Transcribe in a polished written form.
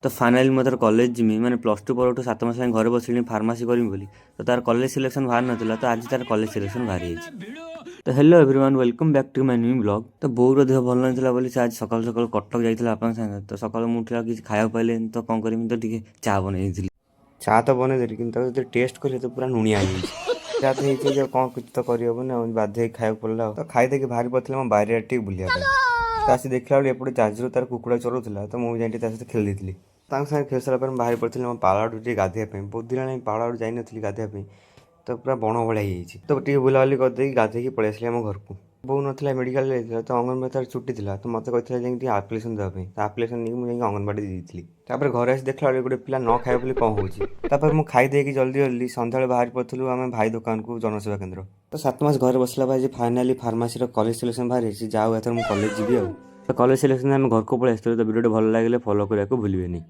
ତ ଫାଇନାଲି ମୁଁ ଏଥର କଲେଜ ଯିମି। ମାନେ +2 ପରଠୁ 7 ମାସ ପାଇଁ ଘରେ ବସିଲିଣି ଫାର୍ମାସି କରିମି ବୋଲି। ତ ତାର କଲେଜ ସିଲେକ୍ସନ୍ ବାହାରି ନଥିଲା, ତ ଆଜି ତାର କଲେଜ ସିଲେକ୍ସନ୍ ବାହାରି ଯାଇଛି। ତ hello everyone, welcome back to my new vlog। ତ ବୋଉର ଦେହ ଭଲ ନଥିଲା ବୋଲି ସେ ଆଜି ସକାଳୁ ସକାଳୁ କଟକ ଯାଇଥିଲା ବାପାଙ୍କ ସାଙ୍ଗରେ। ତ ସକାଳୁ ମୁଁ ଉଠିଲା, କିଛି ଖାଇବାକୁ ପାଇଲିନି, ତ କ'ଣ କରିମି? ତ ଟିକେ ଚା ବନେଇ ଦେଇଥିଲି। ଚା ତ ବନେଇଦେଲି, କିନ୍ତୁ ତାକୁ ଯେତେ ଟେଷ୍ଟ କଲି ତ ପୁରା ଲୁଣିଆ ହେଇଯାଇଛି। ଚା ତ ହେଇଛି ଯେ କ'ଣ କିଛି ତ କରିହେବନି, ଆଉ ବାଧ୍ୟ ହେଇକି ଖାଇବାକୁ ପଡ଼ିଲା। ଆଉ ତ ଖାଇ ଦେଇକି ବାହାରି ପଡ଼ିଥିଲା ମୋ ବାରିଆଡ଼େ ଟିକେ ବୁଲିବା ପାଇଁ। ତ ଆସି ଦେଖିଲା ବେଳକୁ ଏପଟେ ଜାଜରୁ ତାର କୁକୁଡ଼ା ଚରଉଥିଲା, ତ ମୁଁ ବି ଯାଇ ଟିକେ ତା ସହିତ ଖେଳି ଦେଇଥିଲି। ତାଙ୍କ ସାଙ୍ଗରେ ଖେଳି ସାରିଲା ପରେ ମୁଁ ବାହାରି ପଡ଼ିଥିଲି ମୋ ପାଳ ଆଡ଼ୁ ଟିକେ ଗାଧୋଇବା ପାଇଁ। ବହୁତ ଦିନ ହେଲାଣି ପାଳ ଆଡ଼ୁ ଯାଇନଥିଲି ଗାଧୋଇବା ପାଇଁ, ତ ପୁରା ବଣ ଭଳିଆ ହେଇଯାଇଛି। ତ ଟିକେ ବୁଲାବୁଲି କରିଦେଇକି ଗାଧେଇକି ପଳେଇ ଆସିଲି ଆମ ଘରକୁ। ବୋଉ ନଥିଲା, ମେଡ଼ିକାଲ ଯାଇଥିଲା, ତ ଅଙ୍ଗନବାଡ଼ି ତାର ଛୁଟି ଥିଲା। ତ ମୋତେ କହିଥିଲା ଯାଇକି ଟିକେ ଆପ୍ଲିକେସନ୍ ଦେବା ପାଇଁ। ତ ଆପ୍ଲିକେସନ୍ ନେଇକି ମୁଁ ଯାଇକି ଅଙ୍ଗନବାଡ଼ି ଦେଇଥିଲି। ତାପରେ ଘରେ ଆସି ଦେଖିଲା ବେଳକୁ ଗୋଟେ ପିଲା ନ ଖାଇବ ବୋଲି କ'ଣ ହେଉଛି। ତାପରେ ମୁଁ ଖାଇ ଦେଇକି ଜଲ୍ଦି ଜଲ୍ଦି ସନ୍ଧ୍ୟାବେଳେ ବାହାରି ପଡ଼ିଥିଲୁ ଆମେ ଭାଇ ଦୋକାନକୁ, ଜନସେବା କେନ୍ଦ୍ର। ତ 7 ମାସ ଘରେ ବସିଲା ପରେ ଆଜି ଫାଇନାଲି ଫାର୍ମାସିର କଲେଜ ସିଲେକ୍ସନ୍ ବାହାରିଛି। ଯାଉ, ଏଥର ମୁଁ କଲେଜ ଯିବି। ଆଉ ତ କଲେଜ ସିଲେକ୍ସନ୍ ଆମେ ଘରକୁ ପଳେଇ ଆସିଥିଲୁ। ତ ଭିଡ଼ିଓଟି ଭଲ ଲାଗିଲେ ଫଲୋ କରିବାକୁ ଭୁଲିବେନି।